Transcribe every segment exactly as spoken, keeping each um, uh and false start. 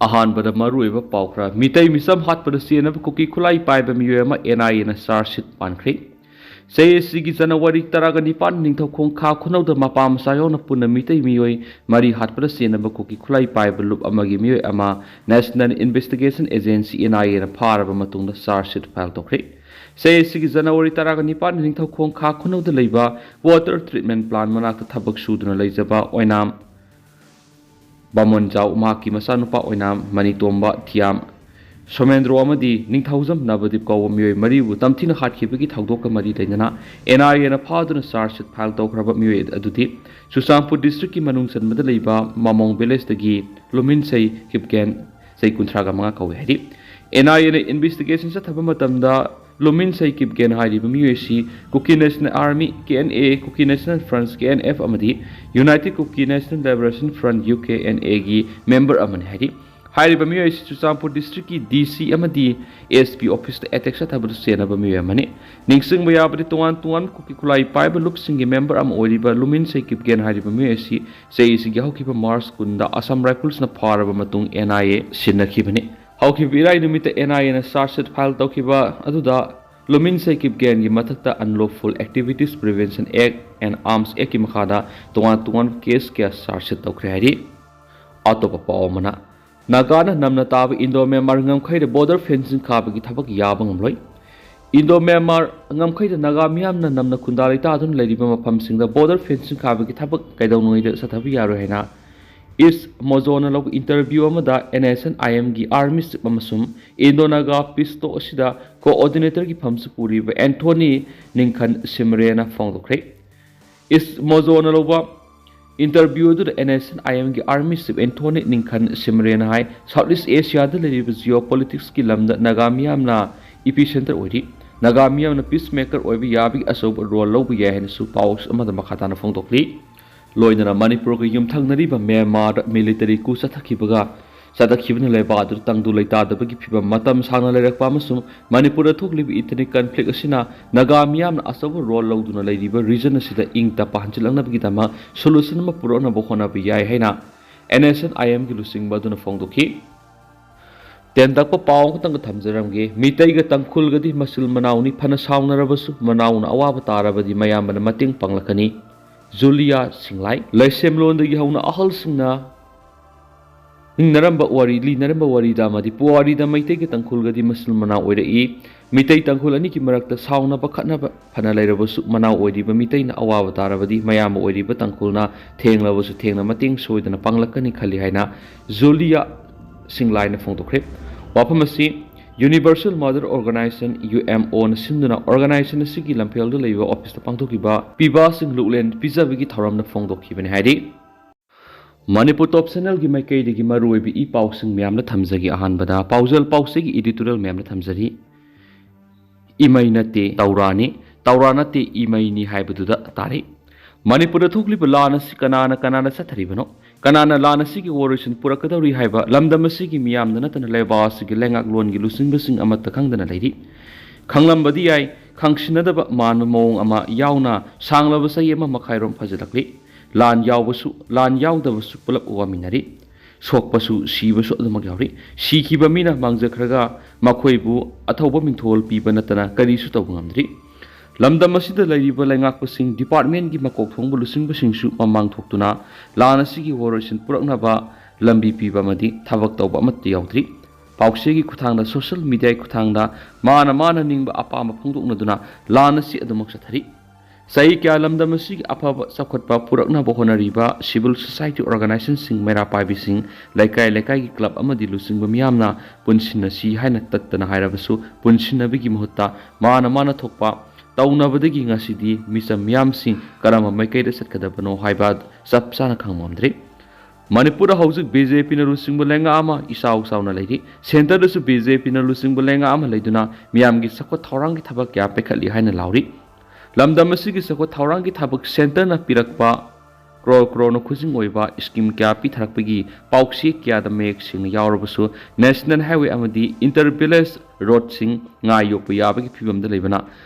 ꯑꯍꯥꯟꯕꯗ ꯃꯔꯨꯑꯣꯏꯕ ꯄꯥꯎ ꯈꯔ꯫ ꯃꯤꯇꯩ ꯃꯤꯆꯝ ꯍꯥꯠꯄꯗ ꯆꯦꯟꯅꯕ ꯀꯨꯀꯤ ꯈꯨꯠꯂꯥꯏ ꯄꯥꯏꯕ ꯃꯤꯑꯣꯏ ꯑꯃ N I A ꯅ charge sheet ꯄꯥꯟꯈ꯭ꯔꯦ꯫ ꯆꯍꯤ ꯑꯁꯤꯒꯤ January ꯇꯔꯥꯒ ꯅꯤꯄꯥꯟ ꯅꯤꯡꯊꯧꯈꯣꯡ ꯈꯥ ꯈꯨꯅꯧꯗ ꯃꯄꯥ ꯃꯆꯥ ꯌꯥꯎꯅ ꯄꯨꯟꯅ ꯃꯤꯇꯩ ꯃꯤꯑꯣꯏ ꯃꯔꯤ ꯍꯥꯠꯄꯗ ꯆꯦꯟꯅꯕ ꯀꯨꯀꯤ ꯈꯨꯠꯂꯥꯏ ꯄꯥꯏꯕ ꯂꯨꯞ ꯑꯃꯒꯤ ꯃꯤꯑꯣꯏ ꯑꯃ National Investigation Agency N I A ꯅ ꯐꯥꯔꯕ ꯃꯇꯨꯡꯗ charge sheet file ꯇꯧꯈ꯭ꯔꯦ꯫ ꯆꯍꯤ ꯑꯁꯤꯒꯤ January ꯇꯔꯥꯒ ꯅꯤꯄꯥꯟ ꯅꯤꯡꯊꯧꯈꯣꯡ ꯈꯥ ꯈꯨꯅꯧꯗ ꯂꯩꯕ water treatment plant ꯃꯅꯥꯛꯇ ꯊꯕꯛ ꯁꯨꯗꯨꯅ ꯂꯩꯖꯕ ꯑꯣꯏꯅꯥꯝ ꯕꯥꯃꯣꯟꯖꯥꯎ, ꯃꯍꯥꯛꯀꯤ ꯃꯆꯥꯅꯨꯄꯥ ꯑꯣꯏꯅꯥꯝ ꯃꯅꯤꯇꯣꯝꯕ, ꯊꯤꯌꯥꯝ ꯁꯣꯃꯦꯟꯗ꯭ꯔꯣ ꯑꯃꯗꯤ ꯅꯤꯡꯊꯧꯖꯝ ꯅꯕꯗꯤꯞ ꯀꯧꯕ ꯃꯤꯑꯣꯏ ꯃꯔꯤꯕꯨ ꯇꯝꯊꯤꯅ ꯍꯥꯠꯈꯤꯕꯒꯤ ꯊꯧꯗꯣꯛꯀ ꯃꯔꯤ ꯂꯩꯅꯅ N I A ꯅ ꯐꯥꯗꯨꯅ charge sheet file ꯇꯧꯈ꯭ꯔꯕ ꯃꯤꯑꯣꯏ ꯑꯗꯨꯗꯤ ꯆꯨꯔꯆꯥꯟꯄꯨꯔ district ꯀꯤ ꯃꯅꯨꯡ ꯆꯟꯕꯗ ꯂꯩꯕ ꯃꯃꯣꯡ village ꯇꯒꯤ ꯂꯨꯃꯤꯟꯁꯩ ꯀꯤꯞꯒꯦꯟ, ꯆꯍꯤ ꯀꯨꯟꯊ꯭ꯔꯥꯒ ꯃꯉꯥ ꯀꯧꯏ ꯍꯥꯏꯔꯤ꯫ N I A ꯅ investigation ꯆꯠꯊꯕ ꯃꯇꯝꯗ ꯂꯨꯃꯤꯟꯁꯩ ꯀꯤꯞꯒꯦꯟ ꯍꯥꯏꯔꯤꯕ ꯃꯤꯑꯣꯏ ꯑꯁꯤ Kuki National Army, K N A, Kuki National Front, K N F, ꯑꯃꯗꯤ United Kuki National Liberation Front, U K N A ꯒꯤ member ꯑꯃꯅꯤ ꯍꯥꯏꯔꯤ꯫ ꯍꯥꯏꯔꯤꯕ ꯃꯤꯑꯣꯏ ꯑꯁꯤ ꯆꯨꯔꯆꯥꯟꯄꯨꯔ district ꯀꯤ D C ꯑꯃꯗꯤ S P office ꯇ attack ꯆꯠꯊꯕꯗ ꯆꯦꯟꯅꯕ ꯃꯤꯑꯣꯏ ꯑꯃꯅꯤ꯫ ꯅꯤꯡꯁꯤꯡꯕ ꯌꯥꯕꯗꯤ, ꯇꯣꯉꯥꯟ ꯇꯣꯉꯥꯟꯕ ꯀꯨꯀꯤ ꯈꯨꯠꯂꯥꯏ ꯄꯥꯏꯕ ꯂꯨꯞꯁꯤꯡꯒꯤ member ꯑꯃ ꯑꯣꯏꯔꯤꯕ ꯂꯨꯃꯤꯟꯁꯩ ꯀꯤꯞꯒꯦꯟ ꯍꯥꯏꯔꯤꯕ ꯃꯤꯑꯣꯏ ꯑꯁꯤ ꯆꯍꯤ ꯑꯁꯤꯒꯤ ꯍꯧꯈꯤꯕ March ꯀꯨꯟꯗ Assam Rifles ꯅ ꯐꯥꯔꯕ ꯃꯇꯨꯡ N I A ꯁꯤꯟꯅꯈꯤꯕꯅꯤ꯫ ꯍꯧꯈꯤꯕ ꯏꯔꯥꯏ ꯅꯨꯃꯤꯠꯇ N I A ꯅ charge sheet file ꯇꯧꯈꯤꯕ ꯑꯗꯨꯗ ꯂꯨꯃꯤꯟꯁꯩ ꯀꯤꯞꯒꯦꯟꯒꯤ ꯃꯊꯛꯇ Unlawful Activities Prevention Act and Arms Act ꯀꯤ ꯃꯈꯥꯗ ꯇꯣꯉꯥꯟ ꯇꯣꯉꯥꯟꯕ case ꯀꯌꯥ charge sheet ꯇꯧꯈ꯭ꯔꯦ ꯍꯥꯏꯔꯤ꯫ ꯑꯇꯣꯞꯄ ꯄꯥꯎ ꯑꯃꯅ, ꯅꯥꯒꯥꯅ ꯅꯝꯅ ꯇꯥꯕ ꯏꯟꯗꯣ ꯃ꯭ꯌꯥꯟꯃꯥꯔ ꯉꯝꯈꯩꯗ border fencing ꯈꯥꯕꯒꯤ ꯊꯕꯛ ꯌꯥꯕ ꯉꯝꯂꯣꯏ꯫ ꯏꯟꯗꯣ ꯃ꯭ꯌꯥꯟꯃꯥꯔ ꯉꯝꯈꯩꯗ ꯅꯥꯒꯥ ꯃꯤꯌꯥꯝꯅ ꯅꯝꯅ ꯈꯨꯟꯗꯥ ꯂꯩꯇꯥꯗꯨꯅ ꯂꯩꯔꯤꯕ ꯃꯐꯝꯁꯤꯡꯗ border fencing ꯈꯥꯕꯒꯤ ꯊꯕꯛ ꯀꯩꯗꯧꯅꯨꯡꯗ ꯆꯠꯊꯕ ꯌꯥꯔꯣꯏ ꯍꯥꯏꯅ ꯏꯁ ꯃꯣꯖꯣꯅ ꯂꯧꯕ interview ꯑꯃꯗ N S N I M ꯒꯤ army chief ꯑꯃꯁꯨꯡ ꯏꯟꯗꯣ ꯅꯥꯒꯥ peace talk ꯑꯁꯤꯗ coordinator ꯒꯤ ꯐꯝꯁꯨ ꯄꯨꯔꯤꯕ ꯑꯦꯟꯊꯣꯅꯤ ꯅꯤꯡꯈꯟ ꯁꯤꯃꯔꯦꯅ ꯐꯣꯡꯗꯣꯛꯈ꯭ꯔꯦ꯫ ꯏꯁ ꯃꯣꯖꯣꯅ ꯂꯧꯕ interview ꯑꯗꯨꯗ N S N I M ꯒꯤ army chief ꯑꯦꯟꯊꯣꯅꯤ ꯅꯤꯡꯈꯟ ꯁꯤꯃꯔꯦꯅ ꯍꯥꯏ, South East Asia ꯗ ꯂꯩꯔꯤꯕ geopolitics ꯀꯤ ꯂꯝꯗ ꯅꯥꯒꯥ ꯃꯤꯌꯥꯝꯅ epicenter ꯑꯣꯏꯔꯤ꯫ ꯅꯥꯒꯥ ꯃꯤꯌꯥꯝꯅ peacemaker ꯑꯣꯏꯕ ꯌꯥꯕꯒꯤ ꯑꯆꯧꯕ role ꯂꯧꯕ ꯌꯥꯏ ꯍꯥꯏꯅꯁꯨ ꯄꯥꯎ ꯑꯃꯗ ꯃꯈꯥ ꯇꯥꯅ ꯐꯣꯡꯗꯣꯛꯂꯤ꯫ ꯂꯣꯏꯅꯅ ꯃꯅꯤꯄꯨꯔꯒ ꯌꯨꯝꯊꯪꯅꯔꯤꯕ ꯃ꯭ꯌꯥꯟꯃꯥꯔꯗ military coup ꯆꯠꯊꯈꯤꯕꯒ ꯆꯠꯊꯈꯤꯕꯅ ꯂꯩꯕꯥꯛ ꯑꯗꯨꯗ ꯇꯪꯗꯨ ꯂꯩꯇꯥꯗꯕꯒꯤ ꯐꯤꯚꯝ ꯃꯇꯝ ꯁꯥꯡꯅ ꯂꯩꯔꯛꯄ ꯑꯃꯁꯨꯡ ꯃꯅꯤꯄꯨꯔꯗ ꯊꯣꯛꯂꯤꯕ ethnic conflict ꯑꯁꯤꯅ ꯅꯥꯒꯥ ꯃꯤꯌꯥꯝꯅ ꯑꯆꯧꯕ role ꯂꯧꯗꯨꯅ ꯂꯩꯔꯤꯕ region ꯑꯁꯤꯗ ꯏꯪ ꯇꯞꯄ ꯍꯟꯖꯤꯜꯂꯛꯅꯕꯒꯤꯗꯃꯛ solution ꯑꯃ ꯄꯨꯔꯛꯅꯕ ꯍꯣꯠꯅꯕ ꯌꯥꯏ ꯍꯥꯏꯅ ꯑꯦꯟ ꯑꯦꯁ ꯑꯦꯟ ꯑꯥꯏ ꯑꯦꯝꯒꯤ ꯂꯨꯆꯤꯡꯕ ꯑꯗꯨꯅ ꯐꯣꯡꯗꯣꯛꯈꯤ꯫ ꯇꯦꯟꯇꯛꯄ ꯄꯥꯎ ꯑꯃꯈꯛꯇꯪꯒ ꯊꯝꯖꯔꯝꯒꯦ꯫ ꯃꯤꯇꯩꯒ ꯇꯥꯡꯈꯨꯜꯒꯗꯤ ꯃꯆꯤꯜ ꯃꯅꯥꯎꯅꯤ, ꯐꯅ ꯁꯥꯎꯅꯔꯕꯁꯨ ꯃꯅꯥꯎꯅ ꯑꯋꯥꯕ ꯇꯥꯔꯕꯗꯤ ꯃꯌꯥꯝꯕꯅ ꯃꯇꯦꯡ ꯄꯥꯡꯂꯛꯀꯅꯤ꯫ ꯖꯨꯂꯤꯌꯥ ꯁꯤꯡꯂꯥꯏ꯫ ꯂꯩꯁꯦꯝꯂꯣꯟꯗꯒꯤ ꯍꯧꯅ ꯑꯍꯜꯁꯤꯡꯅ ꯅꯤꯡꯅꯔꯝꯕ ꯋꯥꯔꯤ, ꯂꯤꯅꯔꯝꯕ ꯋꯥꯔꯤꯗ ꯑꯃꯗꯤ ꯄꯨꯋꯥꯔꯤꯗ ꯃꯩꯇꯩꯒ ꯇꯥꯡꯈꯨꯜꯒꯗꯤ ꯃꯆꯤꯜ ꯃꯅꯥꯎ ꯑꯣꯏꯔꯛꯏ꯫ ꯃꯤꯇꯩ ꯇꯥꯡꯈꯨꯜ ꯑꯅꯤꯒꯤ ꯃꯔꯛꯇ ꯁꯥꯎꯅꯕ ꯈꯠꯅꯕ ꯐꯅ ꯂꯩꯔꯕꯁꯨ ꯃꯅꯥꯎ ꯑꯣꯏꯔꯤꯕ ꯃꯤꯇꯩꯅ ꯑꯋꯥꯕ ꯇꯥꯔꯕꯗꯤ ꯃꯌꯥꯝꯕ ꯑꯣꯏꯔꯤꯕ ꯇꯥꯡꯈꯨꯜꯅ ꯊꯦꯡꯂꯕꯁꯨ ꯊꯦꯡꯅ ꯃꯇꯦꯡ ꯁꯣꯏꯗꯅ ꯄꯥꯡꯂꯛꯀꯅꯤ ꯈꯜꯂꯤ ꯍꯥꯏꯅ ꯖꯨꯂꯤꯌꯥ ꯁꯤꯡꯂꯥꯏꯅ ꯐꯣꯡꯗꯣꯛꯈ꯭ꯔꯦ꯫ ꯋꯥꯐꯝ ꯑꯁꯤ Universal Mother Organization, U M O ꯁꯤꯟꯗꯨꯅ organization ꯑꯁꯤꯒꯤ ꯂꯝꯐꯦꯜꯗ ꯂꯩꯕ office ꯇ ꯄꯥꯡꯊꯣꯛꯈꯤꯕ ꯄꯤꯕꯥꯁꯤꯡ ꯂꯨꯛꯂꯦꯟ ꯄꯤꯖꯕꯒꯤ ꯊꯧꯔꯝꯗ ꯐꯣꯡꯗꯣꯛꯈꯤꯕꯅꯤ ꯍꯥꯏꯔꯤ꯫ ꯃꯅꯤꯄꯨꯔ ꯇꯣꯞ ꯆꯦꯅꯦꯜꯒꯤ ꯃꯥꯏꯀꯩꯗꯒꯤ ꯃꯔꯨꯑꯣꯏꯕ ꯏ ꯄꯥꯎꯁꯤꯡ ꯃꯌꯥꯝꯅ ꯊꯝꯖꯒꯦ꯫ ꯑꯍꯥꯟꯕꯗ ꯄꯥꯎꯖꯦꯜ ꯄꯥꯎꯆꯦꯒꯤ editorial ꯃꯌꯥꯝꯅ ꯊꯝꯖꯔꯤ꯫ ꯏꯃꯩ ꯅꯠꯇꯦ ꯇꯧꯔꯥꯅꯤ, ꯇꯧꯔꯥ ꯅꯠꯇꯦ ꯏꯃꯩꯅꯤ ꯍꯥꯏꯕꯗꯨꯗ ꯇꯥꯔꯤ꯫ ꯃꯅꯤꯄꯨꯔꯗ ꯊꯣꯛꯂꯤꯕ ꯂꯥꯟ ꯑꯁꯤ ꯀꯅꯥꯅ ꯀꯅꯥꯗ ꯆꯠꯊꯔꯤꯕꯅꯣ? ꯀꯅꯥꯅ ꯂꯥꯟ ꯑꯁꯤꯒꯤ ꯋꯥꯔꯣꯏꯁꯤꯟ ꯄꯨꯔꯛꯀꯗꯧꯔꯤ ꯍꯥꯏꯕ ꯂꯝꯗꯝ ꯑꯁꯤꯒꯤ ꯃꯤꯌꯥꯝꯗ ꯅꯠꯇꯅ ꯂꯩꯕꯥꯛ ꯑꯁꯤꯒꯤ ꯂꯩꯉꯥꯛꯂꯣꯟꯒꯤ ꯂꯨꯆꯤꯡꯕꯁꯤꯡ ꯑꯃꯠꯇ ꯈꯪꯗꯅ ꯂꯩꯔꯤ꯫ ꯈꯪꯂꯝꯕꯗꯤ ꯌꯥꯏ, ꯈꯪꯁꯤꯟꯅꯗꯕ ꯃꯥꯟꯕ ꯃꯑꯣꯡ ꯑꯃ ꯌꯥꯎꯅ ꯁꯥꯡꯂꯕ ꯆꯍꯤ ꯑꯃ ꯃꯈꯥꯏꯔꯣꯝ ꯐꯖꯤꯜꯂꯛꯂꯤ꯫ ꯂꯥꯟ ꯌꯥꯎꯕꯁꯨ, ꯂꯥꯟ ꯌꯥꯎꯗꯕꯁꯨ ꯄꯨꯂꯞ ꯋꯥꯃꯤꯟꯅꯔꯤ꯫ ꯁꯣꯛꯄꯁꯨ, ꯁꯤꯕꯁꯨ ꯑꯗꯨꯃꯛ ꯌꯥꯎꯔꯤ꯫ ꯁꯤꯈꯤꯕ ꯃꯤꯅ ꯃꯥꯡꯖꯈ꯭ꯔꯒ ꯃꯈꯣꯏꯕꯨ ꯑꯊꯧꯕ ꯃꯤꯡꯊꯣꯜ ꯄꯤꯕ ꯅꯠꯇꯅ ꯀꯔꯤꯁꯨ ꯇꯧꯕ ꯉꯝꯗ꯭ꯔꯤ꯫ ꯂꯝꯗꯝ ꯑꯁꯤꯗ ꯂꯩꯔꯤꯕ ꯂꯩꯉꯥꯛꯄꯁꯤꯡ, department ꯀꯤ ꯃꯀꯣꯛ ꯊꯣꯡꯕ ꯂꯨꯆꯤꯡꯕꯁꯤꯡꯁꯨ ꯃꯃꯥꯡ ꯊꯣꯛꯇꯨꯅ ꯂꯥꯟ ꯑꯁꯤꯒꯤ ꯋꯥꯔꯣꯏꯁꯤꯟ ꯄꯨꯔꯛꯅꯕ ꯂꯝꯕꯤ ꯄꯤꯕ ꯑꯃꯗꯤ ꯊꯕꯛ ꯇꯧꯕ ꯑꯃꯠꯇ ꯌꯥꯎꯗ꯭ꯔꯤ꯫ ꯄꯥꯎꯆꯦꯒꯤ ꯈꯨꯠꯊꯥꯡꯗ, social media ꯒꯤ ꯈꯨꯠꯊꯥꯡꯗ ꯃꯥꯅ ꯃꯥꯅ ꯅꯤꯡꯕ ꯑꯄꯥꯝꯕ ꯐꯣꯡꯗꯣꯛꯅꯗꯨꯅ ꯂꯥꯟ ꯑꯁꯤ ꯑꯗꯨꯃꯛ ꯆꯠꯊꯔꯤ꯫ ꯆꯍꯤ ꯀꯌꯥ ꯂꯝꯗꯝ ꯑꯁꯤꯒꯤ ꯑꯐꯕ ꯆꯥꯎꯈꯠꯄ ꯄꯨꯔꯛꯅꯕ ꯍꯣꯠꯅꯔꯤꯕ civil society organization ꯁꯤꯡ, ꯃꯩꯔꯥ ꯄꯥꯏꯕꯤꯁꯤꯡ, ꯂꯩꯀꯥꯏ ꯂꯩꯀꯥꯏꯒꯤ club ꯑꯃꯗꯤ ꯂꯨꯆꯤꯡꯕ ꯃꯤꯌꯥꯝꯅ ꯄꯨꯟꯁꯤꯟꯅꯁꯤ ꯍꯥꯏꯅ ꯇꯠꯇꯅ ꯍꯥꯏꯔꯕꯁꯨ, ꯄꯨꯟꯁꯤꯟꯅꯕꯒꯤ ꯃꯍꯨꯠꯇ ꯃꯥꯅ ꯃꯥꯅ ꯊꯣꯛꯄ ꯇꯧꯅꯕꯗꯒꯤ ꯉꯁꯤꯗꯤ ꯃꯤꯆꯝ ꯃꯤꯌꯥꯝꯁꯤꯡ ꯀꯔꯝꯕ ꯃꯥꯏꯀꯩꯗ ꯆꯠꯀꯗꯕꯅꯣ ꯍꯥꯏꯕ ꯆꯞ ꯆꯥꯅ ꯈꯪꯕ ꯉꯝꯗ꯭ꯔꯤ꯫ ꯃꯅꯤꯄꯨꯔꯗ ꯍꯧꯖꯤꯛ ꯕꯤ ꯖꯦ ꯄꯤꯅ ꯂꯨꯆꯤꯡꯕ ꯂꯩꯉꯥꯛ ꯑꯃ ꯏꯆꯥꯎ ꯆꯥꯎꯅ ꯂꯩꯔꯤ꯫ Centre ꯗꯁꯨ ꯕꯤ ꯖꯦ ꯄꯤꯅ ꯂꯨꯆꯤꯡꯕ ꯂꯩꯉꯥꯛ ꯑꯃ ꯂꯩꯗꯨꯅ ꯃꯤꯌꯥꯝꯒꯤ ꯆꯥꯎꯈꯠ ꯊꯧꯔꯥꯡꯒꯤ ꯊꯕꯛ ꯀꯌꯥ ꯄꯥꯏꯈꯠꯂꯤ ꯍꯥꯏꯅ ꯂꯥꯎꯔꯤ꯫ ꯂꯝꯗꯝ ꯑꯁꯤꯒꯤ ꯆꯥꯎꯈꯠ ꯊꯧꯔꯥꯡꯒꯤ ꯊꯕꯛ centre ꯅ ꯄꯤꯔꯛꯄ ꯀ꯭ꯔꯣꯔ ꯀ꯭ꯔꯣꯔꯅ ꯈꯨꯖꯤꯡ ꯑꯣꯏꯕ scheme ꯀꯌꯥ ꯄꯤꯊꯔꯛꯄꯒꯤ ꯄꯥꯎꯆꯦ ꯀꯌꯥꯗ ꯃꯌꯦꯛ ꯁꯦꯡꯅ ꯌꯥꯎꯔꯕꯁꯨ, national highway ꯑꯃꯗꯤ inter village road ꯁꯤꯡ ꯉꯥ ꯌꯣꯛꯄ ꯌꯥꯕꯒꯤ ꯐꯤꯕꯝꯗ ꯂꯩꯕꯅ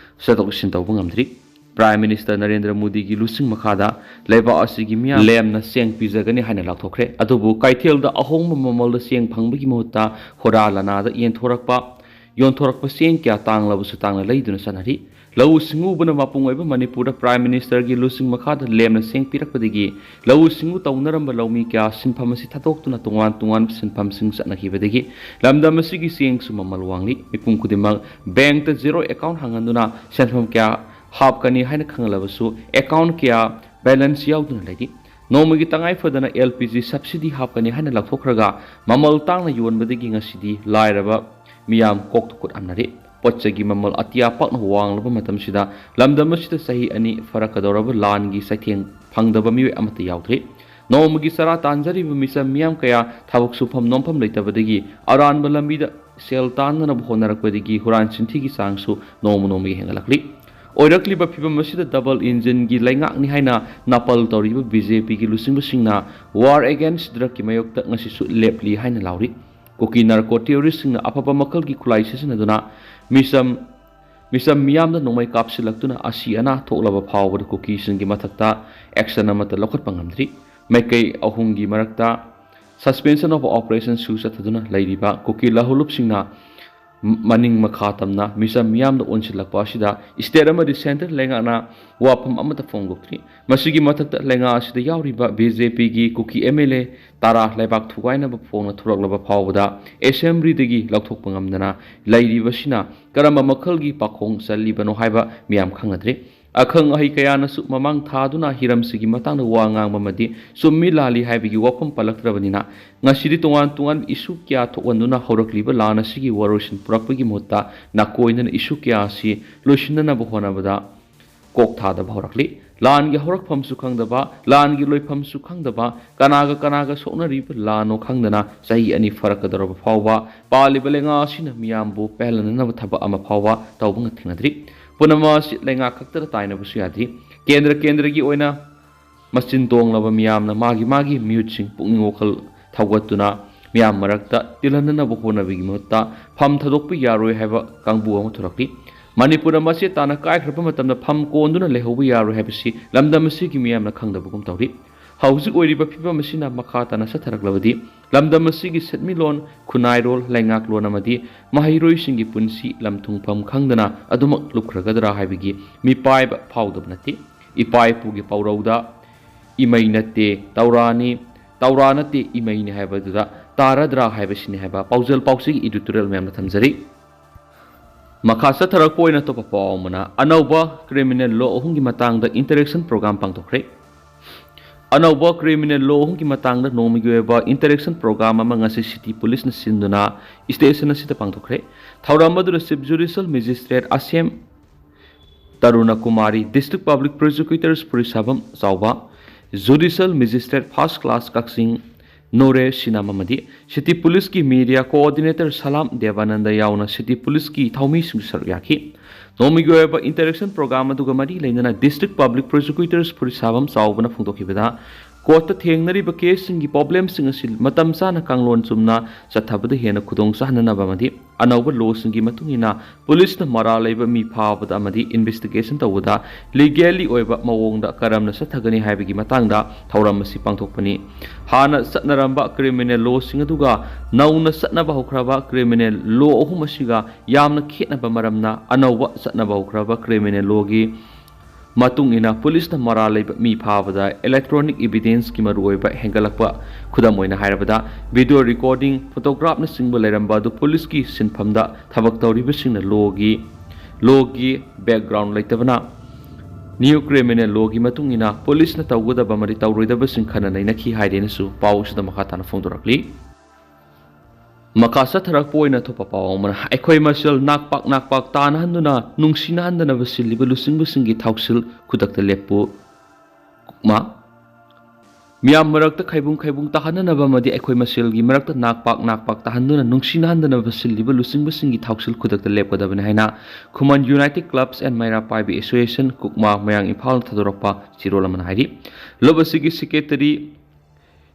ꯆꯠꯊꯣꯛ ꯆꯠꯁꯤꯟ ꯇꯧꯕ ꯉꯝꯗ꯭ꯔꯤ꯫ Prime Minister ꯅꯔꯦꯟꯗ꯭ꯔ ꯃꯣꯗꯤꯒꯤ ꯂꯨꯆꯤꯡ ꯃꯈꯥꯗ ꯂꯩꯕꯥꯛ ꯑꯁꯤꯒꯤ ꯃꯤꯌꯥꯝ ꯂꯦꯝꯅ ꯆꯦꯡ ꯄꯤꯖꯒꯅꯤ ꯍꯥꯏꯅ ꯂꯥꯎꯊꯣꯛꯈ꯭ꯔꯦ꯫ ꯑꯗꯨꯕꯨ ꯀꯩꯊꯦꯜꯗ ꯑꯍꯣꯡꯕ ꯃꯃꯜꯗ ꯆꯦꯡ ꯐꯪꯕꯒꯤ ꯃꯍꯨꯠꯇ ꯍꯨꯔꯥ ꯂꯅꯥꯗ ꯌꯦꯟꯊꯣꯔꯛꯄ, ꯌꯣꯟꯊꯣꯔꯛꯄ ꯆꯦꯡ ꯀꯌꯥ ꯇꯥꯡꯂꯕꯁꯨ ꯇꯥꯡꯅ ꯂꯩꯗꯨꯅ ꯆꯠꯅꯔꯤ꯫ ꯂꯧꯎ ꯁꯤꯡꯎꯕꯅ ꯃꯄꯨꯡ ꯑꯣꯏꯕ ꯃꯅꯤꯄꯨꯔꯗ Prime Ministerꯒꯤ ꯂꯨꯆꯤꯡ ꯃꯈꯥꯗ ꯂꯦꯝꯅ ꯆꯦꯡ ꯄꯤꯔꯛꯄꯗꯒꯤ ꯂꯧꯎ ꯁꯤꯡꯎ ꯇꯧꯅꯔꯝꯕ ꯂꯧꯃꯤ ꯀꯌꯥ ꯁꯤꯟꯐꯝ ꯑꯁꯤ ꯊꯥꯗꯣꯛꯇꯨꯅ ꯇꯣꯉꯥꯟ ꯇꯣꯉꯥꯟꯕ ꯁꯤꯟꯐꯝꯁꯤꯡ ꯆꯠꯅꯈꯤꯕꯗꯒꯤ ꯂꯝꯗꯝ ꯑꯁꯤꯒꯤ ꯆꯦꯡꯁꯨ ꯃꯃꯜ ꯋꯥꯡꯂꯤ꯫ ꯃꯤꯄꯨꯝ ꯈꯨꯗꯤꯡꯃꯛ bankꯇ zero account ꯍꯥꯡꯍꯟꯗꯨꯅ ꯁꯦꯟꯐꯝ ꯀꯌꯥ ꯍꯥꯞꯀꯅꯤ ꯍꯥꯏꯅ ꯈꯪꯂꯕꯁꯨ account ꯀꯌꯥ balance ꯌꯥꯎꯗꯨꯅ ꯂꯩꯔꯤ꯫ ꯅꯣꯡꯃꯒꯤ ꯇꯉꯥꯏ ꯐꯗꯅ LPG subsidy ꯍꯥꯞꯀꯅꯤ ꯍꯥꯏꯅ ꯂꯧꯊꯣꯛꯈ꯭ꯔꯒ ꯃꯃꯜ ꯇꯥꯡꯅ ꯌꯣꯟꯕꯗꯒꯤ ꯉꯁꯤꯗꯤ ꯂꯥꯏꯔꯕ ꯃꯤꯌꯥꯝ ꯀꯣꯛꯇ ꯈꯨꯠ ꯍꯥꯝꯅꯔꯤ꯫ ꯄꯣꯠ ꯆꯩꯒꯤ ꯃꯃꯜ ꯑꯇꯤꯌꯥ ꯄꯥꯛꯅ ꯋꯥꯡꯂꯕ ꯃꯇꯝꯁꯤꯗ ꯂꯝꯗꯝ ꯑꯁꯤꯗ ꯆꯍꯤ ꯑꯅꯤ ꯐꯔꯛꯀꯗꯧꯔꯕ ꯂꯥꯟꯒꯤ ꯆꯩꯊꯦꯡ ꯐꯪꯗꯕ ꯃꯤꯑꯣꯏ ꯑꯃꯠꯇ ꯌꯥꯎꯗ꯭ꯔꯤ꯫ ꯅꯣꯡꯃꯒꯤ ꯆꯔꯥ ꯇꯥꯟꯖꯔꯤꯕ ꯃꯤꯆꯝ ꯃꯤꯌꯥꯝ ꯀꯌꯥ ꯊꯕꯛ ꯁꯨꯐꯝ ꯅꯣꯝꯐꯝ ꯂꯩꯇꯕꯗꯒꯤ ꯑꯔꯥꯟꯕ ꯂꯝꯕꯤꯗ ꯁꯦꯜ ꯇꯥꯟꯅꯅꯕ ꯍꯣꯠꯅꯔꯛꯄꯗꯒꯤ ꯍꯨꯔꯥꯟ ꯆꯤꯟꯊꯤꯒꯤ ꯆꯥꯡꯁꯨ ꯅꯣꯡꯃ ꯅꯣꯡꯃꯒꯤ ꯍꯦꯟꯒꯠꯂꯛꯂꯤ꯫ ꯑꯣꯏꯔꯛꯂꯤꯕ ꯐꯤꯚꯝ ꯑꯁꯤꯗ double engineꯒꯤ ꯂꯩꯉꯥꯛꯅꯤ ꯍꯥꯏꯅ ꯅꯥꯄꯜ ꯇꯧꯔꯤꯕ BJPꯒꯤ ꯂꯨꯆꯤꯡꯕꯁꯤꯡꯅ war against drugꯀꯤ ꯃꯥꯌꯣꯛꯇ ꯉꯁꯤꯁꯨ ꯂꯦꯞꯂꯤ ꯍꯥꯏꯅ ꯂꯥꯎꯔꯤ꯫ ꯀꯨꯀꯤ narco terroristꯁꯤꯡꯅ ꯑꯐꯕ ꯃꯈꯜꯒꯤ ꯈꯨꯠꯂꯥꯏ ꯁꯤꯖꯤꯟꯅꯗꯨꯅ ꯃꯤꯆꯝ ꯃꯤꯆꯝ ꯃꯤꯌꯥꯝꯗ ꯅꯣꯡꯃꯩ ꯀꯥꯞꯁꯤꯜꯂꯛꯇꯨꯅ ꯑꯁꯤ ꯑꯅꯥ ꯊꯣꯛꯂꯕ ꯐꯥꯎꯕꯗ ꯀꯨꯀꯤꯁꯤꯡꯒꯤ ꯃꯊꯛꯇ action ꯑꯃꯠꯇ ꯂꯧꯈꯠꯄ ꯉꯝꯗ꯭ꯔꯤ꯫ ꯃꯥꯏꯀꯩ ꯑꯍꯨꯝꯒꯤ ꯃꯔꯛꯇ suspension of operationꯁꯨ ꯆꯠꯊꯗꯨꯅ ꯂꯩꯔꯤꯕ ꯀꯨꯀꯤ ꯂꯧꯍꯧꯂꯨꯞꯁꯤꯡꯅ ꯃꯅꯤꯡ ꯃꯈꯥ ꯇꯝꯅ ꯃꯤꯆꯝ ꯃꯤꯌꯥꯝꯗ ꯑꯣꯟꯁꯤꯜꯂꯛꯄ ꯑꯁꯤꯗ state ꯑꯃꯗꯤ central ꯂꯩꯉꯥꯛꯅ ꯋꯥꯐꯝ ꯑꯃꯠꯇ ꯐꯣꯡꯗꯣꯛꯇ꯭ꯔꯤ꯫ ꯃꯁꯤꯒꯤ ꯃꯊꯛꯇ ꯂꯩꯉꯥꯛ ꯑꯁꯤꯗ ꯌꯥꯎꯔꯤꯕ BJPꯒꯤ ꯀꯨꯀꯤ MLA ꯇꯔꯥ ꯂꯩꯕꯥꯛ ꯊꯨꯒꯥꯏꯅꯕ ꯐꯣꯡꯅ ꯊꯣꯔꯛꯂꯕ ꯐꯥꯎꯕꯗ assemblyꯗꯒꯤ ꯂꯧꯊꯣꯛꯄ ꯉꯝꯗꯅ ꯂꯩꯔꯤꯕꯁꯤꯅ ꯀꯔꯝꯕ ꯃꯈꯜꯒꯤ ꯄꯥꯈꯣꯡ ꯆꯜꯂꯤꯕꯅꯣ ꯍꯥꯏꯕ ꯃꯤꯌꯥꯝ ꯈꯪꯅꯗ꯭ꯔꯤ꯫ ꯑꯈꯪ ꯑꯍꯩ ꯀꯌꯥꯅꯁꯨ ꯃꯃꯥꯡ ꯊꯥꯗꯨꯅ ꯍꯤꯔꯝꯁꯤꯒꯤ ꯃꯇꯥꯡꯗ ꯋꯥ ꯉꯥꯡꯕ ꯑꯃꯗꯤ ꯆꯨꯝꯃꯤ ꯂꯥꯜꯂꯤ ꯍꯥꯏꯕꯒꯤ ꯋꯥꯐꯝ ꯄꯜꯂꯛꯇ꯭ꯔꯕꯅꯤꯅ, ꯉꯁꯤꯗꯤ ꯇꯣꯉꯥꯟ ꯇꯣꯉꯥꯟꯕ issue ꯀꯌꯥ ꯊꯣꯛꯍꯟꯗꯨꯅ ꯍꯧꯔꯛꯂꯤꯕ ꯂꯥꯟ ꯑꯁꯤꯒꯤ ꯋꯥꯔꯣꯏꯁꯤꯟ ꯄꯨꯔꯛꯄꯒꯤ ꯃꯍꯨꯠꯇ ꯅꯥꯀꯣꯏꯅꯅ issue ꯀꯌꯥ ꯑꯁꯤ ꯂꯣꯏꯁꯤꯟꯅꯅꯕ ꯍꯣꯠꯅꯕꯗ ꯀꯣꯛ ꯊꯥꯗꯕ ꯍꯧꯔꯛꯂꯤ꯫ ꯂꯥꯟꯒꯤ ꯍꯧꯔꯛꯐꯝꯁꯨ ꯈꯪꯗꯕ, ꯂꯥꯟꯒꯤ ꯂꯣꯏꯐꯝꯁꯨ ꯈꯪꯗꯕ, ꯀꯅꯥꯒ ꯀꯅꯥꯒ ꯁꯣꯛꯅꯔꯤꯕ ꯂꯥꯟꯅꯣ ꯈꯪꯗꯅ ꯆꯍꯤ ꯑꯅꯤ ꯐꯥꯔꯛꯀꯗꯧꯔꯕ ꯐꯥꯎꯕ ꯄꯥꯜꯂꯤꯕ ꯂꯩꯉꯥꯛ ꯑꯁꯤꯅ ꯃꯤꯌꯥꯝꯕꯨ ꯄꯦꯜꯍꯟꯅꯅꯕ ꯊꯕꯛ ꯑꯃ ꯐꯥꯎꯕ ꯇꯧꯕ ꯊꯦꯡꯅꯗ꯭ꯔꯤ꯫ ꯄꯨꯝꯅꯃꯛ ꯑꯁꯤ ꯂꯩꯉꯥꯛ ꯈꯛꯇꯗ ꯇꯥꯏꯅꯕꯁꯨ ꯌꯥꯗ꯭ꯔꯤ꯫ ꯀꯦꯟꯗ꯭ꯔ ꯀꯦꯟꯗ꯭ꯔꯒꯤ ꯑꯣꯏꯅ ꯃꯆꯤꯟ ꯇꯣꯡꯂꯕ ꯃꯤꯌꯥꯝꯅ ꯃꯥꯒꯤ ꯃꯥꯒꯤ ꯃꯤꯍꯨꯠꯁꯤꯡ ꯄꯨꯛꯅꯤꯡ ꯋꯥꯈꯜ ꯊꯧꯒꯠꯇꯨꯅ ꯃꯤꯌꯥꯝ ꯃꯔꯛꯇ ꯇꯤꯜꯍꯟꯅꯅꯕ ꯍꯣꯠꯅꯕꯒꯤ ꯃꯍꯨꯠꯇ ꯐꯝ ꯊꯥꯗꯣꯛꯄ ꯌꯥꯔꯣꯏ ꯍꯥꯏꯕ ꯀꯥꯡꯕꯨ ꯑꯃ ꯊꯣꯔꯛꯂꯤ꯫ ꯃꯅꯤꯄꯨꯔꯅ ꯃꯆꯦꯠ ꯇꯥꯅ ꯀꯥꯏꯈ꯭ꯔꯕ ꯃꯇꯝꯗ ꯐꯝ ꯀꯣꯟꯗꯨꯅ ꯂꯩꯍꯧꯕ ꯌꯥꯔꯣꯏ ꯍꯥꯏꯕꯁꯤ ꯂꯝꯗꯝ ꯑꯁꯤꯒꯤ ꯃꯤꯌꯥꯝꯅ ꯈꯪꯗꯕꯒꯨꯝ ꯇꯧꯔꯤ꯫ ꯍꯧꯖꯤꯛ ꯑꯣꯏꯔꯤꯕ ꯐꯤꯕꯝ ꯑꯁꯤꯅ ꯃꯈꯥ ꯇꯥꯅ ꯆꯠꯊꯔꯛꯂꯕꯗꯤ ꯂꯝꯗꯝ ꯑꯁꯤꯒꯤ ꯁꯦꯟꯃꯤꯠꯂꯣꯟ, ꯈꯨꯟꯅꯥꯏꯔꯣꯜ, ꯂꯩꯉꯥꯛꯂꯣꯟ ꯑꯃꯗꯤ ꯃꯍꯩꯔꯣꯏꯁꯤꯡꯒꯤ ꯄꯨꯟꯁꯤ ꯂꯝ ꯊꯨꯡꯐꯝ ꯈꯪꯗꯅ ꯑꯗꯨꯃꯛ ꯂꯨꯞꯈ꯭ꯔꯒꯗ꯭ꯔꯥ ꯍꯥꯏꯕꯒꯤ ꯃꯤꯄꯥꯏꯕ ꯐꯥꯎꯗꯕ ꯅꯠꯇꯦ꯫ ꯏꯄꯥ ꯏꯄꯨꯒꯤ ꯄꯥꯎꯔꯧꯗ "ꯏꯃꯩ ꯅꯠꯇꯦ ꯇꯧꯔꯥꯅꯤ, ꯇꯧꯔꯥ ꯅꯠꯇꯦ ꯏꯃꯩꯅꯤ" ꯍꯥꯏꯕꯗꯨꯗ ꯇꯥꯔꯗ꯭ꯔꯥ ꯍꯥꯏꯕꯁꯤꯅꯤ ꯍꯥꯏꯕ ꯄꯥꯎꯖꯦꯜ ꯄꯥꯎꯆꯦꯒꯤ editorial ꯃꯌꯥꯝꯗ ꯊꯝꯖꯔꯤ꯫ ꯃꯈꯥ ꯆꯠꯊꯔꯛꯄ ꯑꯣꯏꯅ ꯑꯇꯣꯞꯄ ꯄꯥꯎ ꯑꯃꯅ, ꯑꯅꯧꯕ criminal law ꯑꯍꯨꯝꯒꯤ ꯃꯇꯥꯡꯗ interaction program ꯄꯥꯡꯊꯣꯛꯈ꯭ꯔꯦ꯫ ꯑꯅꯧꯕ criminal law ꯑꯍꯨꯝꯒꯤ ꯃꯇꯥꯡꯗ ꯅꯣꯡꯃꯒꯤ ꯑꯣꯏꯕ interaction program ꯑꯃ ꯉꯁꯤ city policeꯅ ꯁꯤꯟꯗꯨꯅ station ꯑꯁꯤꯗ ꯄꯥꯡꯊꯣꯛꯈ꯭ꯔꯦ꯫ ꯊꯧꯔꯝ ꯑꯗꯨꯗ Chief Judicial Magistrate ꯑꯁꯦꯝ ꯇꯔꯨꯅ Kumari, District Public Prosecutors ꯐꯨꯔꯤꯠꯁꯥꯕꯝ ꯆꯥꯎꯕ, Judicial Magistrate First Class ꯀꯛꯆꯤꯡ ꯅꯣꯔꯦ ꯁꯤꯅꯥꯝ ꯑꯃꯗꯤ city policeꯀꯤ media coordinator ꯁꯂꯥꯝ ꯗꯦꯕꯥꯅꯟꯗ ꯌꯥꯎꯅ city policeꯀꯤ ꯊꯧꯃꯤꯁꯤꯡꯁꯨ ꯁꯔꯨꯛ ꯌꯥꯈꯤ꯫ ꯅꯣꯡꯃꯒꯤ ꯑꯣꯏꯕ interaction program ꯑꯗꯨꯒ ꯃꯔꯤ ꯂꯩꯅꯅ District Public Prosecutors ꯐꯨꯔꯤꯠꯁꯥꯕꯝ ꯆꯥꯎꯕꯅ ꯐꯣꯡꯗꯣꯛꯈꯤꯕꯗ, courtꯇ ꯊꯦꯡꯅꯔꯤꯕ caseꯁꯤꯡꯒꯤ problemꯁꯤꯡ ꯑꯁꯤ ꯃꯇꯝ ꯆꯥꯅ ꯀꯥꯡꯂꯣꯟ ꯆꯨꯝꯅ ꯆꯠꯊꯕꯗ ꯍꯦꯟꯅ ꯈꯨꯗꯣꯡ ꯆꯥꯍꯟꯅꯅꯕ ꯑꯃꯗꯤ ꯑꯅꯧꯕ lawꯁꯤꯡꯒꯤ ꯃꯇꯨꯡ ꯏꯟꯅ policeꯅ ꯃꯔꯥꯜ ꯂꯩꯕ ꯃꯤ ꯐꯥꯕꯗ ꯑꯃꯗꯤ investigation ꯇꯧꯕꯗ legally ꯑꯣꯏꯕ ꯃꯑꯣꯡꯗ ꯀꯔꯝꯅ ꯆꯠꯊꯒꯅꯤ ꯍꯥꯏꯕꯒꯤ ꯃꯇꯥꯡꯗ ꯊꯧꯔꯝ ꯑꯁꯤ ꯄꯥꯡꯊꯣꯛꯄꯅꯤ꯫ ꯍꯥꯟꯅ ꯆꯠꯅꯔꯝꯕ criminal lawꯁꯤꯡ ꯑꯗꯨꯒ ꯅꯧꯅ ꯆꯠꯅꯕ ꯍꯧꯈ꯭ꯔꯕ criminal law ꯑꯍꯨꯝ ꯑꯁꯤꯒ ꯌꯥꯝꯅ ꯈꯦꯠꯅꯕ ꯃꯔꯝꯅ, ꯑꯅꯧꯕ ꯆꯠꯅꯕ ꯍꯧꯈ꯭ꯔꯕ criminal lawꯒꯤ ꯃꯇꯨꯡ ꯏꯟꯅ policeꯅ ꯃꯔꯥꯜ ꯂꯩꯕ ꯃꯤ ꯐꯥꯕꯗ electronic evidenceꯀꯤ ꯃꯔꯨꯑꯣꯏꯕ ꯍꯦꯟꯒꯠꯂꯛꯄ, ꯈꯨꯗꯝ ꯑꯣꯏꯅ ꯍꯥꯏꯔꯕꯗ video recording, photographꯅꯆꯤꯡꯕ ꯂꯩꯔꯝꯕ ꯑꯗꯨ policeꯀꯤ ꯁꯤꯟꯐꯝꯗ ꯊꯕꯛ ꯇꯧꯔꯤꯕꯁꯤꯡꯅ lawꯒꯤ, lawꯒꯤ background ꯂꯩꯇꯕꯅ new criminal lawꯒꯤ ꯃꯇꯨꯡ ꯏꯟꯅ policeꯅ ꯇꯧꯒꯗꯕ ꯑꯃꯗꯤ ꯇꯧꯔꯣꯏꯗꯕꯁꯤꯡ ꯈꯟꯅ ꯅꯩꯅꯈꯤ ꯍꯥꯏꯔꯦꯅꯁꯨ ꯄꯥꯎ ꯑꯁꯤꯗ ꯃꯈꯥ ꯇꯥꯅ ꯐꯣꯡꯗꯣꯔꯛꯂꯤ꯫ ꯃꯈꯥ ꯆꯠꯊꯔꯛꯄ ꯑꯣꯏꯅ ꯑꯊꯣꯛꯄ ꯄꯥꯎ ꯑꯃꯅ, ꯑꯩꯈꯣꯏ ꯃꯁꯦꯜ ꯅꯥꯛꯄꯥꯛ ꯅꯥꯛꯄꯥꯛ ꯇꯥꯅꯍꯟꯗꯨꯅ ꯅꯨꯡꯁꯤꯅꯍꯟꯗꯅꯕ ꯁꯤꯜꯂꯤꯕ ꯂꯨꯆꯤꯡꯕꯁꯤꯡꯒꯤ ꯊꯧꯁꯤꯜ ꯈꯨꯗꯛꯇ ꯂꯦꯞꯄꯨ꯫ ꯀꯨꯛꯃꯥ, ꯃꯤꯌꯥꯝ ꯃꯔꯛꯇ ꯈꯥꯏꯕꯨꯡ ꯈꯥꯏꯕꯨꯡ ꯇꯥꯍꯟꯅꯅꯕ ꯑꯃꯗꯤ ꯑꯩꯈꯣꯏ ꯃꯁꯦꯜꯒꯤ ꯃꯔꯛꯇ ꯅꯥꯛꯄꯥꯛ ꯅꯥꯛꯄꯥꯛ ꯇꯥꯍꯟꯗꯨꯅ ꯅꯨꯡꯁꯤꯅꯍꯟꯗꯅꯕ ꯁꯤꯜꯂꯤꯕ ꯂꯨꯆꯤꯡꯕꯁꯤꯡꯒꯤ ꯊꯧꯁꯤꯜ ꯈꯨꯗꯛꯇ ꯂꯦꯞꯀꯗꯕꯅꯤ ꯍꯥꯏꯅ ꯈꯨꯃꯟ United Clubs and ꯃꯩꯔꯥ ꯄꯥꯏꯕꯤ Association ꯀꯨꯛꯃꯥ ꯃꯣꯏꯔꯥꯡ ꯏꯝꯐꯥꯜꯅ ꯊꯥꯗꯣꯔꯛꯄ ꯆꯦꯔꯣꯜ ꯑꯃꯅ ꯍꯥꯏꯔꯤ꯫ ꯂꯨꯞ ꯑꯁꯤꯒꯤ secretary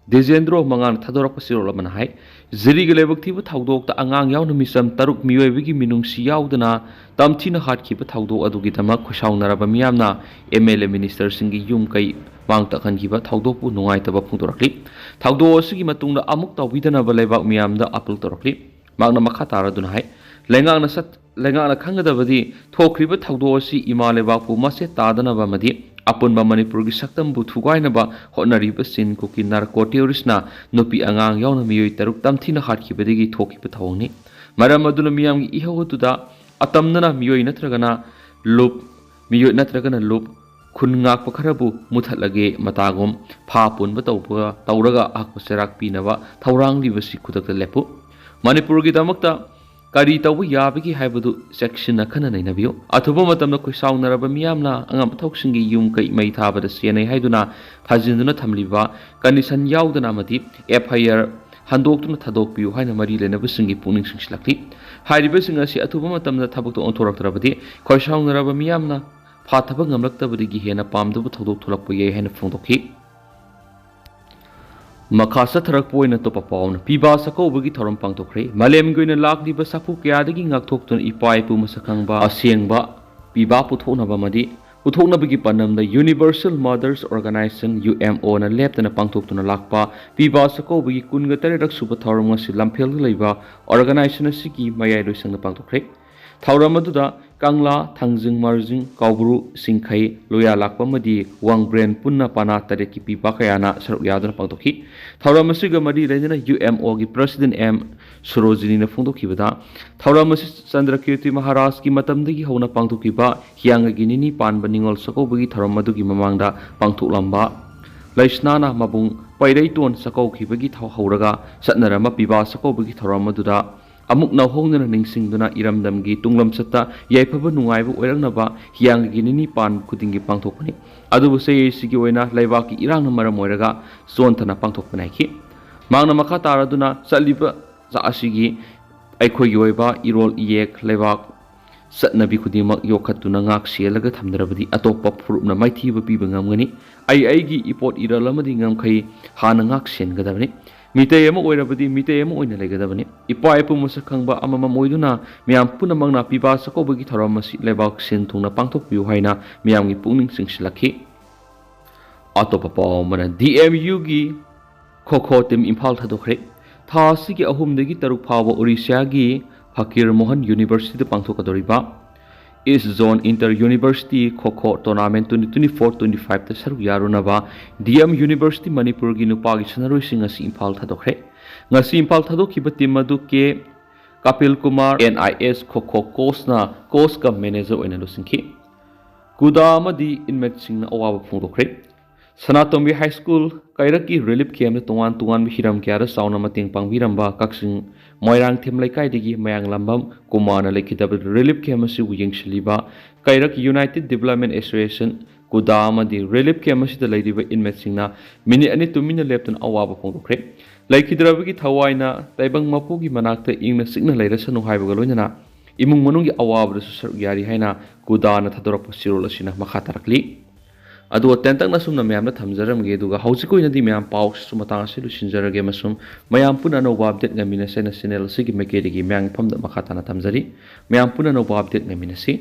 ꯗꯤꯖꯦꯟꯗ꯭ꯔꯣ ꯃꯉꯥꯜꯅ ꯊꯥꯗꯣꯔꯛꯄ ꯆꯦꯔꯣꯜ ꯑꯃꯅ ꯍꯥꯏ, ꯖꯤꯔꯤꯒꯤ ꯂꯥꯏꯕꯛ ꯊꯤꯕ ꯊꯧꯗꯣꯛꯇ ꯑꯉꯥꯡ ꯌꯥꯎꯅ ꯃꯤꯆꯝ ꯇꯔꯨꯛ ꯃꯤꯑꯣꯏꯕꯒꯤ ꯃꯤꯅꯨꯡꯁꯤ ꯌꯥꯎꯗꯅ ꯇꯝꯊꯤꯅ ꯍꯥꯠꯈꯤꯕ ꯊꯧꯗꯣꯛ ꯑꯗꯨꯒꯤꯗꯃꯛ ꯈꯣꯏꯁꯥꯎꯅꯔꯕ ꯃꯤꯌꯥꯝꯅ ꯑꯦꯝ ꯑꯦꯜ ꯑꯦ ꯃꯤꯅꯤꯁꯇꯔꯁꯤꯡꯒꯤ ꯌꯨꯝ ꯀꯩ ꯃꯥꯡ ꯇꯥꯛꯍꯟꯈꯤꯕ ꯊꯧꯗꯣꯛꯄꯨ ꯅꯨꯡꯉꯥꯏꯇꯕ ꯐꯣꯡꯗꯣꯔꯛꯂꯤ꯫ ꯊꯧꯗꯣꯛ ꯑꯁꯤꯒꯤ ꯃꯇꯨꯡꯗ ꯑꯃꯨꯛ ꯇꯧꯕꯤꯗꯅꯕ ꯂꯩꯕꯥꯛ ꯃꯤꯌꯥꯝꯗ ꯑꯄꯤꯜ ꯇꯧꯔꯛꯂꯤ꯫ ꯃꯍꯥꯛꯅ ꯃꯈꯥ ꯇꯥꯔꯗꯨꯅ ꯍꯥꯏ, ꯂꯩꯉꯥꯛꯅ ꯁꯠ-, ꯂꯩꯉꯥꯛꯅ ꯈꯪꯒꯗꯕꯗꯤ ꯊꯣꯛꯈ꯭ꯔꯤꯕ ꯊꯧꯗꯣꯛ ꯑꯁꯤ ꯏꯃꯥ ꯂꯩꯕꯥꯛꯄꯨ ꯃꯆꯦꯠ ꯇꯥꯗꯅꯕ ꯑꯃꯗꯤ ꯑꯄꯨꯟꯕ ꯃꯅꯤꯄꯨꯔꯒꯤ ꯁꯛꯇꯝꯕꯨ ꯊꯨꯒꯥꯏꯅꯕ ꯍꯣꯠꯅꯔꯤꯕ ꯆꯤꯟ ꯀꯨꯀꯤ ꯅꯥꯔꯀꯣ ꯇꯦꯔꯣꯔꯤꯁꯅ ꯅꯨꯄꯤ ꯑꯉꯥꯡ ꯌꯥꯎꯅ ꯃꯤꯑꯣꯏ ꯇꯔꯨꯛ ꯇꯝꯊꯤꯅ ꯍꯥꯠꯈꯤꯕꯗꯒꯤ ꯊꯣꯛꯈꯤꯕ ꯊꯧꯑꯣꯡꯅꯤ꯫ ꯃꯔꯝ ꯑꯗꯨꯅ ꯃꯤꯌꯥꯝꯒꯤ ꯏꯍꯧ ꯑꯗꯨꯗ ꯑꯇꯝꯅꯅ ꯃꯤꯑꯣꯏ ꯅꯠꯇ꯭ꯔꯒꯅ ꯂꯨꯞ, ꯃꯤꯑꯣꯏ ꯅꯠꯇ꯭ꯔꯒꯅ ꯂꯨꯞ, ꯈꯨꯟ ꯉꯥꯛꯄ ꯈꯔꯕꯨ ꯃꯨꯊꯠꯂꯒꯦ ꯃꯇꯥꯒꯨꯝ ꯐꯥ ꯄꯨꯟꯕ ꯇꯧꯕꯒ ꯇꯧꯔꯒ ꯑꯍꯛꯄ ꯆꯩꯔꯥꯛ ꯄꯤꯅꯕ ꯊꯧꯔꯥꯡꯂꯤꯕꯁꯤ ꯈꯨꯗꯛꯇ ꯂꯦꯞꯄꯨ꯫ ꯃꯅꯤꯄꯨꯔꯒꯤꯗꯃꯛꯇ ꯀꯔꯤ ꯇꯧꯕ ꯌꯥꯕꯒꯦ ꯍꯥꯏꯕꯗꯨ ꯆꯦꯛꯁꯤꯟꯅ ꯈꯟꯅ ꯅꯩꯅꯕꯤꯌꯨ꯫ ꯑꯊꯨꯕ ꯃꯇꯝꯗ ꯈꯣꯏꯁꯥꯎꯅꯔꯕ ꯃꯤꯌꯥꯝꯅ ꯑꯉꯝꯕ ꯊꯧꯁꯤꯡꯒꯤ ꯌꯨꯝ ꯀꯩ ꯃꯩ ꯊꯥꯕꯗ ꯆꯦꯟꯅꯩ ꯍꯥꯏꯗꯨꯅ ꯐꯥꯖꯤꯟꯗꯨꯅ ꯊꯝꯂꯤꯕ ꯀꯟꯗꯤꯁꯟ ꯌꯥꯎꯗꯅ ꯑꯃꯗꯤ ꯑꯦꯐ ꯑꯥꯏ ꯑꯥꯔ ꯍꯟꯗꯣꯛꯇꯨꯅ ꯊꯥꯗꯣꯛꯄꯤꯌꯨ ꯍꯥꯏꯅ ꯃꯔꯤ ꯂꯩꯅꯕꯁꯤꯡꯒꯤ ꯄꯨꯛꯅꯤꯡ ꯆꯤꯡꯁꯤꯜꯂꯛꯂꯤ꯫ ꯍꯥꯏꯔꯤꯕꯁꯤꯡ ꯑꯁꯤ ꯑꯊꯨꯕ ꯃꯇꯝꯗ ꯊꯕꯛꯇ ꯑꯣꯟꯊꯣꯔꯛꯇ꯭ꯔꯕꯗꯤ ꯈꯣꯏꯁꯥꯎꯅꯔꯕ ꯃꯤꯌꯥꯝꯅ ꯐꯥꯊꯕ ꯉꯝꯂꯛꯇꯕꯗꯒꯤ ꯍꯦꯟꯅ ꯄꯥꯝꯗꯕ ꯊꯧꯗꯣꯛ ꯊꯣꯛꯂꯛꯄ ꯌꯥꯏ ꯍꯥꯏꯅ ꯐꯣꯡꯗꯣꯛꯈꯤ꯫ ꯃꯈꯥ ꯆꯠꯊꯔꯛꯄ ꯑꯣꯏꯅ ꯑꯇꯣꯞꯄ ꯄꯥꯎꯅ ꯄꯤꯕꯥ ꯆꯥꯛꯀꯧꯕꯒꯤ ꯊꯧꯔꯝ ꯄꯥꯡꯊꯣꯛꯈ꯭ꯔꯦ꯫ ꯃꯥꯂꯦꯝꯒꯤ ꯑꯣꯏꯅ ꯂꯥꯛꯂꯤꯕ ꯁꯥꯐꯨ ꯀꯌꯥꯗꯒꯤ ꯉꯥꯛꯊꯣꯛꯇꯨꯅ ꯏꯄꯥ ꯏꯄꯨ ꯃꯁꯛ ꯈꯪꯕ ꯑꯁꯦꯡꯕ ꯄꯤꯕꯥ ꯄꯨꯊꯣꯛꯅꯕ ꯑꯃꯗꯤ ꯄꯨꯊꯣꯛꯅꯕꯒꯤ ꯄꯥꯟꯗꯝꯗ Universal Mothers Organization, U M O ꯂꯦꯞꯇꯅ ꯄꯥꯡꯊꯣꯛꯇꯨꯅ ꯂꯥꯛꯄ ꯄꯤꯕꯥ ꯆꯥꯛꯀꯧꯕꯒꯤ ꯀꯨꯟꯒ ꯇꯔꯦꯠ ꯁꯨꯕ ꯊꯧꯔꯝ ꯉꯁꯤ ꯂꯝꯐꯦꯜꯗ ꯂꯩꯕ organization ꯑꯁꯤꯒꯤ ꯃꯌꯥꯏ ꯂꯣꯏꯁꯪꯗ ꯄꯥꯡꯊꯣꯛꯈ꯭ꯔꯦ꯫ ꯊꯧꯔꯝ ꯑꯗꯨꯗ ꯀꯪꯂꯥ, ꯊꯥꯡꯖꯤꯡ, ꯃꯥꯔꯖꯤꯡ, ꯀꯥꯎꯕ꯭ꯔꯨ, ꯁꯤꯡꯈꯩ, ꯂꯣꯌꯥ ꯂꯥꯛꯄ ꯑꯃꯗꯤ ꯋꯥꯡꯕ꯭ꯔꯦꯟ ꯄꯨꯟꯅ ꯄꯅꯥ ꯇꯔꯦꯠꯀꯤ ꯄꯤꯕ ꯀꯌꯥꯅ ꯁꯔꯨꯛ ꯌꯥꯗꯨꯅ ꯄꯥꯡꯊꯣꯛꯈꯤ꯫ ꯊꯧꯔꯝ ꯑꯁꯤꯒ ꯃꯔꯤ ꯂꯩꯅꯅ ꯌꯨ ꯑꯦꯝ ꯑꯣꯒꯤ President ꯑꯦꯝ ꯁꯣꯔꯣꯖꯤꯅꯤꯅ ꯐꯣꯡꯗꯣꯛꯈꯤꯕꯗ, ꯊꯧꯔꯝ ꯑꯁꯤ ꯆꯟꯗ꯭ꯔꯀꯤꯔꯇꯤ ꯃꯍꯥꯔꯥꯖꯀꯤ ꯃꯇꯝꯗꯒꯤ ꯍꯧꯅ ꯄꯥꯡꯊꯣꯛꯈꯤꯕ ꯍꯤꯌꯥꯡꯒꯩꯒꯤ ꯅꯤꯅꯤ ꯄꯥꯟꯕ ꯅꯤꯉꯣꯜ ꯆꯥꯛꯀꯧꯕꯒꯤ ꯊꯧꯔꯝ ꯑꯗꯨꯒꯤ ꯃꯃꯥꯡꯗ ꯄꯥꯡꯊꯣꯛꯂꯝꯕ ꯂꯩꯁꯅꯥꯅ ꯃꯕꯨꯡ ꯄꯩꯔꯩꯇꯣꯟ ꯆꯥꯛꯀꯧꯈꯤꯕꯒꯤ ꯊꯧ-, ꯍꯧꯔꯒ ꯆꯠꯅꯔꯝꯕ ꯄꯤꯕꯥ ꯆꯥꯛꯀꯧꯕꯒꯤ ꯊꯧꯔꯝ ꯑꯗꯨꯗ ꯑꯃꯨꯛ ꯅꯧꯍꯧꯅꯅ ꯅꯤꯡꯁꯤꯡꯗꯨꯅ ꯏꯔꯝꯗꯝꯒꯤ ꯇꯨꯡꯂꯝꯆꯠꯇ ꯌꯥꯏꯐꯕ ꯅꯨꯡꯉꯥꯏꯕ ꯑꯣꯏꯔꯛꯅꯕ ꯍꯤꯌꯥꯡꯒꯩꯒꯤ ꯅꯤꯅꯤ ꯄꯥꯟꯕ ꯈꯨꯗꯤꯡꯒꯤ ꯄꯥꯡꯊꯣꯛꯄꯅꯤ꯫ ꯑꯗꯨꯕꯨ ꯆꯍꯤ ꯑꯁꯤꯒꯤ ꯑꯣꯏꯅ ꯂꯩꯕꯥꯛꯀꯤ ꯏꯔꯥꯡꯅ ꯃꯔꯝ ꯑꯣꯏꯔꯒ ꯆꯣꯟꯊꯅ ꯄꯥꯡꯊꯣꯛꯄꯅꯤ ꯍꯥꯏꯈꯤ꯫ ꯃꯍꯥꯛꯅ ꯃꯈꯥ ꯇꯥꯔꯗꯨꯅ ꯆꯠꯂꯤꯕ ꯆꯥꯛ ꯑꯁꯤꯒꯤ ꯑꯩꯈꯣꯏꯒꯤ ꯑꯣꯏꯕ ꯏꯔꯣꯜ ꯏꯌꯦꯛ, ꯂꯩꯕꯥꯛ ꯆꯠꯅꯕꯤ ꯈꯨꯗꯤꯡꯃꯛ ꯌꯣꯛꯈꯠꯇꯨꯅ ꯉꯥꯛ ꯁꯦꯜꯂꯒ ꯊꯝꯗ꯭ꯔꯕꯗꯤ ꯑꯇꯣꯞꯄ ꯐꯨꯔꯨꯞꯅ ꯃꯥꯏꯊꯤꯕ ꯄꯤꯕ ꯉꯝꯒꯅꯤ꯫ ꯑꯩ ꯑꯩꯒꯤ ꯏꯄꯣꯠ ꯏꯔꯜ ꯑꯃꯗꯤ ꯉꯝꯈꯩ ꯍꯥꯟꯅ ꯉꯥꯛ ꯁꯦꯟꯒꯗꯕꯅꯤ꯫ ꯃꯤꯇꯩ ꯑꯃ ꯑꯣꯏꯔꯕꯗꯤ ꯃꯤꯇꯩ ꯑꯃ ꯑꯣꯏꯅ ꯂꯩꯒꯗꯕꯅꯤ꯫ ꯏꯄꯥ ꯏꯄꯨ ꯃꯁꯛ ꯈꯪꯕ ꯑꯃꯃꯝ ꯑꯣꯏꯗꯨꯅ ꯃꯤꯌꯥꯝ ꯄꯨꯝꯅꯃꯛꯅ ꯄꯤꯕꯥ ꯆꯥꯛꯀꯧꯕꯒꯤ ꯊꯧꯔꯝ ꯑꯁꯤ ꯂꯩꯕꯥꯛ ꯁꯤꯟ ꯊꯨꯡꯅ ꯄꯥꯡꯊꯣꯛꯄꯤꯌꯨ ꯍꯥꯏꯅ ꯃꯤꯌꯥꯝꯒꯤ ꯄꯨꯛꯅꯤꯡ ꯆꯤꯡꯁꯤꯜꯂꯛꯈꯤ꯫ ꯑꯇꯣꯞꯄ ꯄꯥꯎ ꯑꯃꯅ, ꯗꯤ ꯑꯦꯝ ꯌꯨꯒꯤ ꯈꯣ ꯈꯣ ꯇꯤꯝ ꯏꯝꯐꯥꯜ ꯊꯥꯗꯣꯛꯈ꯭ꯔꯦ꯫ ꯊꯥ ꯑꯁꯤꯒꯤ ꯑꯍꯨꯝꯗꯒꯤ ꯇꯔꯨꯛ ꯐꯥꯎꯕ ꯑꯣꯔꯤꯁꯥꯒꯤ ꯐꯀꯤꯔ ꯃꯣꯍꯟ ꯌꯨꯅꯤꯚꯔꯁꯤꯇꯤꯗ ꯄꯥꯡꯊꯣꯛꯀꯗꯧꯔꯤꯕ ꯏꯁ ꯖꯣꯟ ꯏꯟꯇꯔ ꯌꯨꯅꯤꯚꯔꯁꯤꯇꯤ ꯈꯣ ꯈꯣ tournament twenty twenty four twenty ꯐꯥꯏꯚꯇ ꯁꯔꯨꯛ ꯌꯥꯔꯨꯅꯕ ꯗꯤ ꯑꯦꯝ ꯌꯨꯅꯤꯚꯔꯁꯤꯇꯤ ꯃꯅꯤꯄꯨꯔꯒꯤ ꯅꯨꯄꯥꯒꯤ ꯁꯥꯟꯅꯔꯣꯏꯁꯤꯡ ꯑꯁꯤ ꯏꯝꯐꯥꯜ ꯊꯥꯗꯣꯛꯈ꯭ꯔꯦ꯫ ꯉꯁꯤ ꯏꯝꯐꯥꯜ ꯊꯥꯗꯣꯛꯈꯤꯕ ꯇꯤꯝ ꯑꯗꯨ ꯀꯦ ꯀꯥꯄꯤꯜ ꯀꯨꯃꯥꯔ, ꯑꯦꯟ ꯑꯥꯏ ꯑꯦꯁ ꯈꯣ ꯈꯣ ꯀꯣꯆꯅ ꯀꯣꯆ ꯀꯝ ꯃꯦꯅꯦꯖꯔ ꯑꯣꯏꯅ ꯂꯨꯆꯤꯡꯈꯤ꯫ ꯀꯨꯗꯥ ꯑꯃꯗꯤ ꯏꯟꯃꯦꯠꯁꯤꯡꯅ ꯑꯋꯥꯕ ꯐꯣꯡꯗꯣꯛꯈ꯭ꯔꯦ꯫ ꯁꯅꯥꯇꯣꯝꯕꯤ ꯍꯥꯏ ꯁ꯭ꯀꯨꯜ ꯀꯩꯔꯛꯀꯤ ꯔꯤꯂꯤꯐ ꯀꯦꯝꯗ ꯇꯣꯉꯥꯟ ꯇꯣꯉꯥꯟꯕ ꯍꯤꯔꯝ ꯀꯌꯥꯗ ꯆꯥꯎꯅ ꯃꯇꯦꯡ ꯄꯥꯡꯕꯤꯔꯝꯕ ꯀꯛꯆꯤꯡ ꯃꯣꯏꯔꯥꯡꯊꯦꯝ ꯂꯩꯀꯥꯏꯗꯒꯤ ꯃꯌꯥꯡꯂꯥꯝꯕꯝ ꯀꯨꯃꯥꯔꯅ ꯂꯩꯈꯤꯗꯕ ꯔꯤꯂꯤꯐ ꯀꯦꯝ ꯑꯁꯤꯕꯨ ꯌꯦꯡꯁꯤꯜꯂꯤꯕ ꯀꯩꯔꯛ ꯌꯨꯅꯥꯏꯇꯦꯗ ꯗꯤꯕꯦꯂꯞꯃꯦꯟ ꯑꯦꯁꯣꯁꯤꯌꯦꯁꯟ, ꯀꯨꯗꯥ ꯑꯃꯗꯤ ꯔꯤꯂꯤꯐ ꯀꯦꯝ ꯑꯁꯤꯗ ꯂꯩꯔꯤꯕ ꯏꯟꯃꯦꯠꯁꯤꯡꯅ ꯃꯤꯅꯤꯠ ꯑꯅꯤ ꯇꯨꯃꯤꯟꯅ ꯂꯦꯞꯇꯨꯅ ꯑꯋꯥꯕ ꯐꯣꯡꯗꯣꯛꯈ꯭ꯔꯦ꯫ ꯂꯩꯈꯤꯗ꯭ꯔꯕꯒꯤ ꯊꯋꯥꯏꯅ ꯇꯥꯏꯕꯪ ꯃꯄꯨꯒꯤ ꯃꯅꯥꯛꯇ ꯏꯪꯅ ꯆꯤꯛꯅ ꯂꯩꯔꯁꯅꯨ ꯍꯥꯏꯕꯒ ꯂꯣꯏꯅꯅ ꯏꯃꯨꯡ ꯃꯅꯨꯡꯒꯤ ꯑꯋꯥꯕꯗꯁꯨ ꯁꯔꯨꯛ ꯌꯥꯔꯤ ꯍꯥꯏꯅ ꯀꯨꯗꯥꯅ ꯊꯥꯗꯣꯔꯛꯄ ꯆꯦꯔꯣꯜ ꯑꯁꯤꯅ ꯃꯈꯥ ꯇꯥꯔꯛꯂꯤ꯫ ꯑꯗꯨꯒ ꯇꯦꯟꯇꯛꯅ ꯁꯨꯝꯅ ꯃꯌꯥꯝꯗ ꯊꯝꯖꯔꯝꯒꯦ, ꯑꯗꯨꯒ ꯍꯧꯖꯤꯛꯀꯤ ꯑꯣꯏꯅꯗꯤ ꯃꯌꯥꯝ ꯄꯥꯎꯁꯤꯁꯨ ꯃꯇꯥꯡ ꯑꯁꯤ ꯂꯣꯏꯁꯤꯟꯖꯔꯒꯦ, ꯑꯃꯁꯨꯡ ꯃꯌꯥꯝ ꯄꯨꯟꯅ ꯑꯅꯧꯕ ꯑꯞꯗꯦꯠ ꯉꯥꯏꯃꯤꯟꯅꯁꯦꯅ ꯆꯦꯅꯦꯜ ꯑꯁꯤꯒꯤ ꯃꯥꯏꯀꯩꯗꯒꯤ ꯃꯌꯥꯝꯒꯤ ꯃꯐꯝꯗ ꯃꯈꯥ ꯇꯥꯅ ꯊꯝꯖꯔꯤ꯫ ꯃꯌꯥꯝ ꯄꯨꯟꯅ ꯑꯅꯧꯕ ꯑꯞꯗꯦꯠ ꯉꯥꯏꯃꯤꯟꯅꯁꯤ꯫